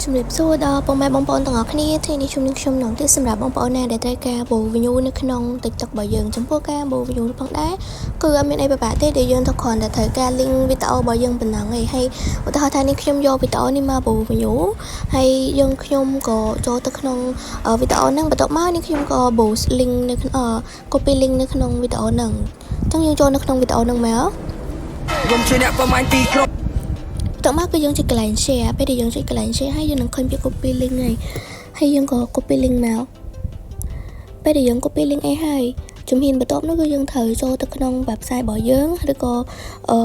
ជំរាបសួរដល់ពុកម៉ែបងប្អូនទាំងអស់គ្នា។ថ្ងៃនេះជួបនឹងខ្ញុំម្ដងទៀតសម្រាប់បងប្អូនណាដែលត្រូវការ boost view នៅក្នុង TikTok របស់យើងចំពោះការ boost view ផងដែរគឺអត់មានអីពិបាកទេដែលយើងទៅគ្រាន់តែត្រូវការ link វីដេអូរបស់យើងប៉ុណ្ណឹងឯងហើយឧទាហរណ៍ថានេះខ្ញុំយកវីដេអូនេះមក boost view ហើយយើងខ្ញុំក៏ចូលទៅក្នុងវីដេអូហ្នឹងបន្ទាប់មកនេះខ្ញុំក៏ boost link នៅក្នុង copy link នៅក្នុងវីដេអូហ្នឹងអញ្ចឹងយើងចូលនៅក្នុងវីដេអូហ្នឹងមក ខ្ញុំជាអ្នកប្រមាញ់ទីក្រុង បន្ទាប់មកគឺយើងចុចកន្លែង share ពេលដែលយើងចុចកន្លែង share ហើយយើងនឹងឃើញពាក្យ copy link ហើយហើយយើងក៏ copy link មកពេលដែលយើង copy link អីហើយជំហានបន្ទាប់នោះគឺយើងត្រូវចូលទៅក្នុង website របស់យើងឬក៏អឺ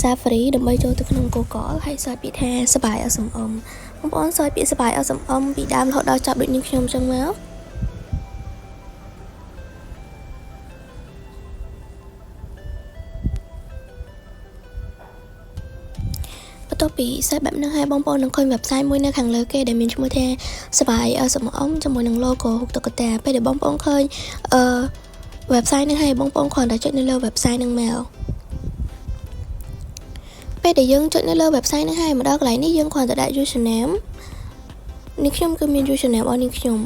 Safari ដើម្បីចូលទៅក្នុង Google ហើយ search ពាក្យថាសបាយ SMM បងប្អូន search ពាក្យសបាយ SMM ពីដើមរហូតដល់ចប់ដូចនេះខ្ញុំចឹងមកបន្ទាប់ពី search បែបហ្នឹងហើយបងប្អូននឹងឃើញ website មួយនៅខាងលើគេដែលមានឈ្មោះថាសបាយ SMM ជាមួយនឹង logo រូបតុក្កតាពេលដែលបងប្អូនឃើញអឺ website ហ្នឹងហើយបងប្អូនគ្រាន់តែចុចនៅលើ website ហ្នឹងមកពេលដែលយើងចុចនៅលើ website ហ្នឹងហើយមកដល់កន្លែងនេះយើងគ្រាន់តែដាក់ username នេះខ្ញុំគឺមាន username របស់នេះខ្ញុំ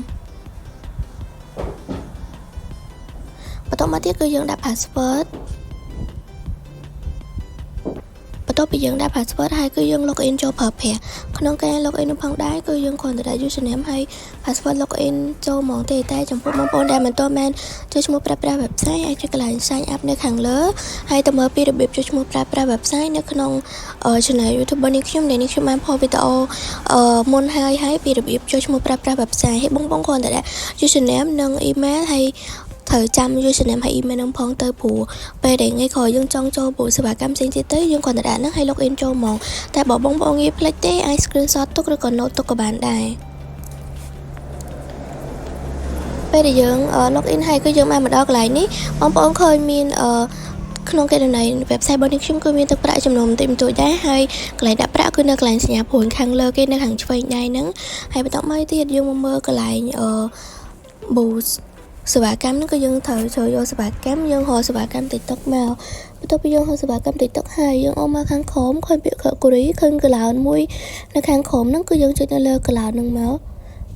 បន្ទាប់មកទៀតគឺយើងដាក់ password បន្ទាប់ពីយើងដាក់ password ហើយគឺយើង log in ចូលប្រើប្រាស់ក្នុងការ log in នោះផងដែរគឺយើងគ្រាន់តែដាក់ username ហើយ password log in ចូលហ្មងទេតែចំពោះបងប្អូនដែលមិនទាន់បានចុះឈ្មោះប្រើប្រាស់ website អាចចុចកន្លែង sign up នៅខាងលើហើយទៅមើលពីរបៀបចុះឈ្មោះប្រើប្រាស់ website នៅក្នុង channel YouTube របស់នេះខ្ញុំដែលនេះខ្ញុំបានផុសវីដេអូមុនហើយហើយពីរបៀបចុះឈ្មោះប្រើប្រាស់ website ហើយបងប្អូនគ្រាន់តែដាក់ username និង email ហើយត្រូវចាំ username ហើយ email នឹងផងទៅព្រោះពេលដែលថ្ងៃក្រោយយើងចង់ចូលព្រោះសេវាកម្មផ្សេងទៀតទៅយើងគ្រាន់តែដាក់ហ្នឹងហើយ log in ចូលហ្មងតែបើបងប្អូនងាយភ្លេចទេអាច screenshot ទុកឬក៏ note ទុកក៏បានដែរពេលដែលយើង log in ហើយគឺយើងបានមកដល់កន្លែងនេះបងប្អូនឃើញមានអឺក្នុងកេណនី website របស់នេះខ្ញុំគឺមានទឹកប្រាក់ចំនួនបន្តិចបន្តួចដែរហើយកន្លែងដាក់ប្រាក់គឺនៅកន្លែងសញ្ញាព្រួញខាងលើគេនៅខាងឆ្វេងដៃហ្នឹងហើយបន្ទាប់មកទៀតយើងមកមើលកន្លែងអឺ boost សេវាកម្មហ្នឹងគឺយើងត្រូវចូលយកសេវាកម្មយើងរកសេវាកម្ម TikTok មកបន្ទាប់ពីយើងរកសេវាកម្ម TikTok ហើយយើងអូសមកខាងក្រោមឃើញពាក្យ category ឃើញកន្លែងមួយនៅខាងក្រោមហ្នឹងគឺយើងចុចនៅលើកន្លែងហ្នឹងមក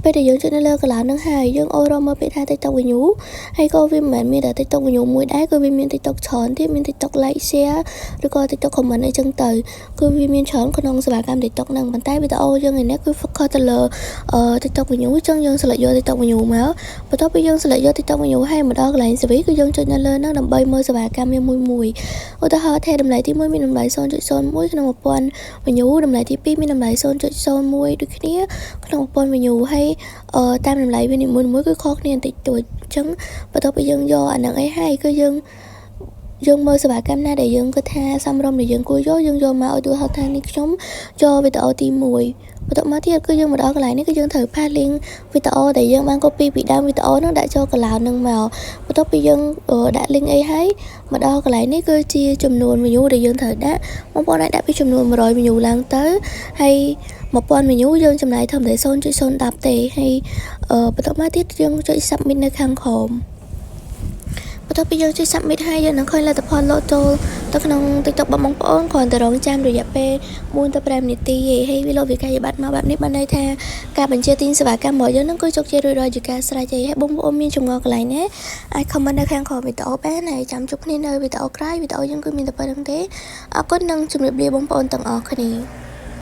ពេលដែលយើងចុចនៅលើកន្លែងហ្នឹងហើយយើងអូសរកមើលពាក្យថា TikTok view ហើយក៏វាមិនមែនមានតែ TikTok view មួយដែរគឺវាមាន TikTok ច្រើនទៀតមាន TikTok like share ឬក៏ TikTok comment អីចឹងទៅគឺវាមានច្រើនក្នុងសេវាកម្ម TikTok ហ្នឹងប៉ុន្តែវីដេអូយើងឯនេះគឺ focus ទៅលើ TikTok view ចឹងយើង select យក TikTok view មកបន្ទាប់ពីយើង select យក TikTok view ហើយមកដល់កន្លែង service គឺយើងចុចនៅលើហ្នឹងដើម្បីមើលសេវាកម្មវាមួយមួយឧទាហរណ៍ថាតម្លៃទី1មានតម្លៃ0.01ក្នុង1000 view តម្លៃទី2មានតម្លៃ0.01ដូចគ្នាក្នុង1000 view ហើយតាមតម្លៃវានីមួយៗគឺខុសគ្នាបន្តិចតួចអញ្ចឹងបន្ទាប់ពីយើងយកអាហ្នឹងអីហើយគឺយើងមើលសេវាកម្មណាដែលយើងគិតថាសមរម្យដែលយើងគួរយកយើងយកមកឲ្យទូហៅថានេះខ្ញុំយកវីដេអូទី1បន្ទាប់មកទៀតគឺយើងមកដល់កន្លែងនេះគឺយើងត្រូវ paste link វីដេអូដែលយើងបាន copy ពីដើមវីដេអូហ្នឹងដាក់ចូលកន្លែងហ្នឹងមកបន្ទាប់ពីយើងដាក់ link អីហើយមកដល់កន្លែងនេះគឺជាចំនួន view ដែលយើងត្រូវដាក់បងប្អូនអាចដាក់ពីចំនួន100 view ឡើងទៅហើយ1000 view យើងចំណាយត្រឹមតែ0.010ទេហើយបន្ទាប់មកទៀតយើងចុច submit នៅខាងក្រោមបន្ទាប់ពីយើងចុច submit ហើយយើងនឹងឃើញលទ្ធផលលោតចូលទៅក្នុង TikTok របស់បងប្អូនគ្រាន់តែរងចាំរយៈពេល4ទៅ5នាទីឯងហើយវាលោតវិក័យប័ត្រមកបែបនេះបានន័យថាការបញ្ជាទិញសេវាកម្មរបស់យើងនឹងគឺជោគជ័យរួចរាល់ជាការស្រេចហើយហើយបងប្អូនមានចម្ងល់កន្លែងណាអាច comment នៅខាងក្រោមវីដេអូបានហើយចាំជួបគ្នានៅវីដេអូក្រោយវីដេអូយើងគឺមានតែប៉ុណ្្នឹងទេអរគុណនិងជម្រាបលាបងប្អូនទាំងអស់គ្នា។